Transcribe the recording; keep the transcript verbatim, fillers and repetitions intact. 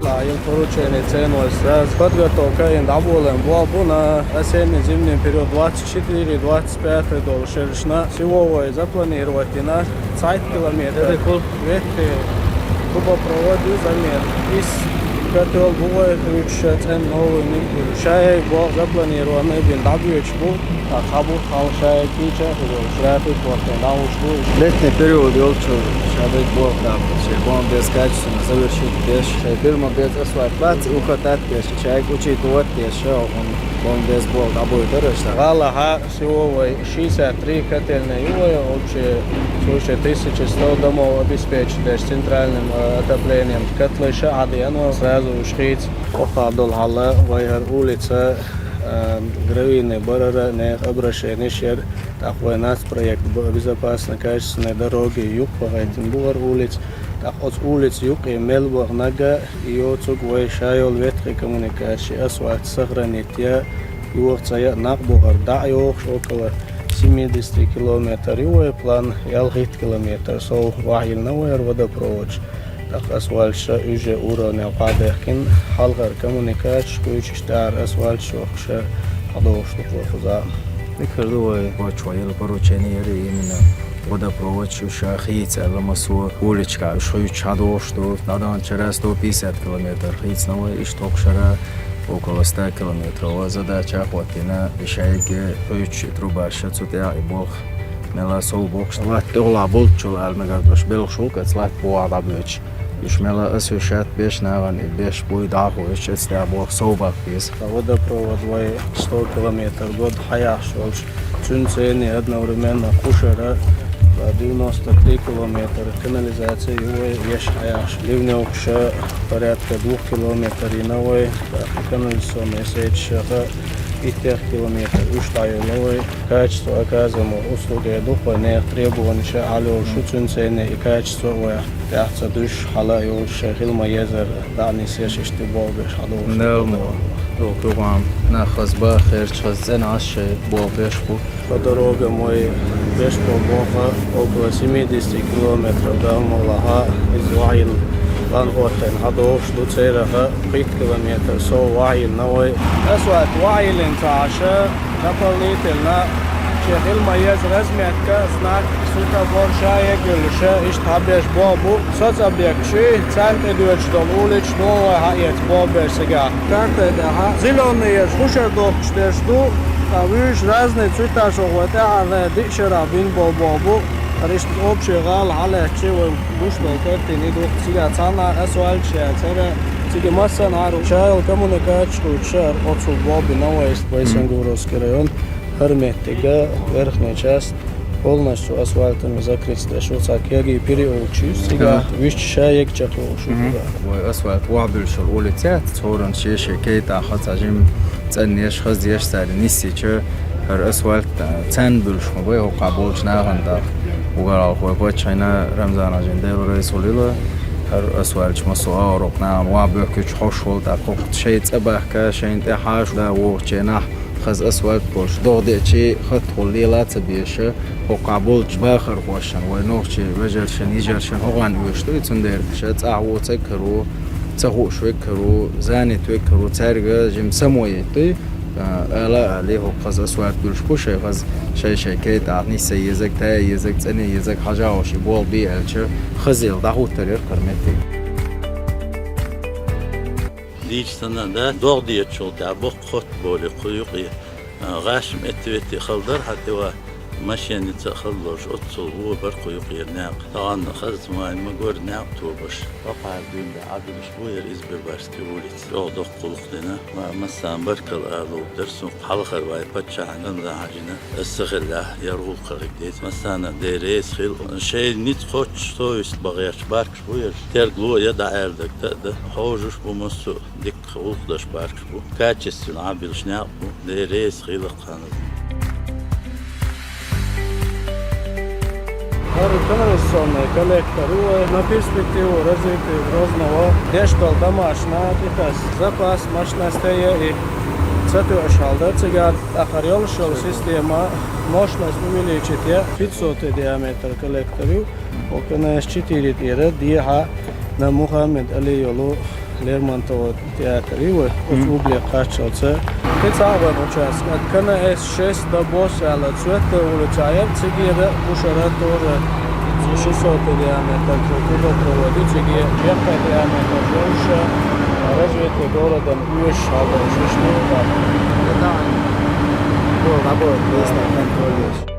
Ил поручение ценой сразу подготовка, ин дӀаболабенна болх бу на осенне-зимний период двадцать четыре двадцать пять долу шерашна. Силовой запланировать йина цхьайтта километр. Ветхий трубопровод ю замена. Иза котел бу вай хуьйцуш, цӀена новый ниггур. Ша яй болх запланированный бина дӀабоьдуш бу. Ткъа цхьа бутт хьалха ша яй кийча а хуьлуш, график хӀоттийна дӀалуш ду. Летний период йолчу ша дерг болх даккха, шайн болх беза качественно завершить деш, шайн фирма беза асфальт лаца, ухатат деш, шайга учитывать деш, ша хӀун болх беза болх дӀабойтар аша. ГӀалахьа силовой шестьдесят три котельная ю вай, общий свыше тысячи сто домов обеспечить деш центральным, э, отоплением. Котлы ша а деана вай, сразу уьш хийца. Кху хьалха долу хьал вай хӀара улица, э, гравийный барара, нехан обращенеш яра, тӀаккха вай нацпроект бу безопасной качественной дороги юккъе гӀайтина бу хӀара улица. ТӀаккха оцу улица юккъе мел баханарг и йоцург вай ша йолу ветхий коммуникаций асфальт сохранить я, йоха ца яа, накъа бухара дӀа а йохуш, около семидесяти километр ю вай план, ялхитта километр сов вахьийна вай хӀара водопроводаш. ТӀаккха асфальташ уже уровнел хьадехкина, хьалхара коммуникацеш кхуьйсуш, тӀера асфальташ йохкуш хьадохуш ду кхузахь. Дика хир ду вай, вочу вай яра поручение яра именно водопроводаш уьш хийца аьлла, массо уличка уьш хуьйцуш хьадохуш ду. ДӀадаханчара сто пятьдесят километр хийцина вай, иштта хӀокху шарахь около ста километров задача хӀоттийна, и шайга хуьйцуш и трубаш, цу тӀехь и болх мелла сов бохуш. Латта тӀехула болччул ала мегар долуш белхаш ву кхаца латта бухахь дӀабоьдуш. Уьш мелла а суьшат беш нахана и беш буй дӀахо, уьш эцтехь болх сов баккха беза. Водопровод вай сто километр год хьаяхьаш йолуш, цуьнан цӀене одновременно кхушара девяносто три километр канализация ю вай еш хьаяхьаш. Ливневкуша порядка двух километр йина вай, тӀаккха канализационный сеть шаха иттех километр уьш дӀайолла вай. Качество оказываемых услуг дукха вай нехан требованеш хьалайолуш ю, цуьнан цӀене и качество вай тӀехь ца дуьсуш, хьала а йолуш, шайн хила ма-еззара дӀа а нисъеш, иштта болх беш хьадолуш ду. Нелма, дукха юкъахь нах хаза баха херча, хаза цӀена Ӏаш шайн болх беш бу. По дорогам вай беш болу болх около семидесяти километров дан ма лаха, иза вахьийна, лан хӀоттийна хьадохуш ду, церах пхийтта километр сов вахьийна вай. Асфальт вахьийлина ца Ӏаш, дополнительно шен хила ма-еззара разметка, знак, светофор ша егуьллуш, иштта хьабеш болх бу. Соцобъекташ, царна тӀедоьдуш долу уличаш ду вай хьаэца болх беш цигахь. Карта тӀехь зелёный еш, хушар дохкуш дерш ду, ткъа вуьйш разный цветашах вай тӀаьхьара диъ шарахь бина болу болх бу. Иштта общий гӀала хьалаьцча вай гуш долу картина и ду. Цигахь цхьанхьа асфальташ яцара, цига массанхьара ша йолу коммуникацеш хуьйцуш, оццул болх бина вай. Вай Сангуровский район, хӀара меттиг, верхняя часть, полностью асфальтом закрыт деш ву, цхьа кегий переулок ю, цигахь вуьш ша егча хууш ву. Вай асфальт охьабуьллуш йолу улица яц, цхьа хӀоранна шен-шен кайтӀа хаза жима цӀанъеш, хазъеш цара нисйича, хӀара асфальт, а, царна буьллуш ма бай, хӀокхахь болчу нахана тӀаккха. Угар алхой паччахьна Рамзана жин Дела райсхула йила, хӀара асфальташ массо а агӀор нахана ван бохкуьйтуш хьош волу, тӀаккха хӀокху шайн цӀа бахка, шайна тӀе хьаша да вогӀучу нах хаза асфальт болуш, догӀа деачий хатта хула лела а ца безаш, хӀокхахь болчу бахархошна, вай нохчий вежаршна, йижаршна хӀокхарна оьшуш ду, цундела ша цӀахь воцург хир ву, ца хууш верг хир ву, занят верг хир ву, цаьрга жима само йиттуй, а, ала а алий, хӀокху хаза асфальт буьллуш бу шайн хаза, шай-шайн кайтӀа нисса езарг, тая езарг, цӀена езарг, хьажа гӀош и болх бе аьлча, хазел дӀахӀуттар яра кхара меттиг. Дийча санна, да, догӀа дечул тӀаьхьа боккха хотта болий кху юкъе, а, гӀаш метта-ветта хала дара хьан тӀе ван, машенаца а хала лоруш, оццул вон бара кху юкъера некъ. Тахана хаза вайн ма гора некъ тобуш. ХӀокхара дуьйна Ӏадуьлуш бу яра Избербашский улица. ЧӀогӀа доккха гӀуллакх дина. Ва массарна баркалла ала луург дара суна. Хьалхара вай паччахьна Рамзан-Хьаьжина, аса ца хиллехь, яра гӀуллакх хиларг деза. Массарна Дела реза хила. Шайн ницкъ кхоччуш совесть бан гӀерташ баркаш бу ерш. Терго я дӀааьлларг тӀе а дан. Хьожуш бу массо а дика гӀуллакх деш баркаш бу. Качественно Ӏабиллуш некъ бу. Дела реза хила кхарна. ХӀара канализационный коллектор ю вай, на перспективу развития Грозного. Деш долу домашна тӀехьа запас машинашца я и. Ца тоьуш хьал дара цигара, тӀаккха йолуш йолу система мощность увеличить я, пятьсот диаметр коллектор ю. Около четыре тӀера дехьа на Мухаммед Али йолу Лермонтова театр и вай, оцу угли кхаччалца. Кхин цхьа а вайн участок. От К Н С шесть до Босса аьлла цвет улица яр, цигара гушара тоже шестьсот диаметр тротуар проводить, цига беккхай диаметр жуша развитый городан уьш хьалдалаш, уьш не так. Это был работа, место контролируешь.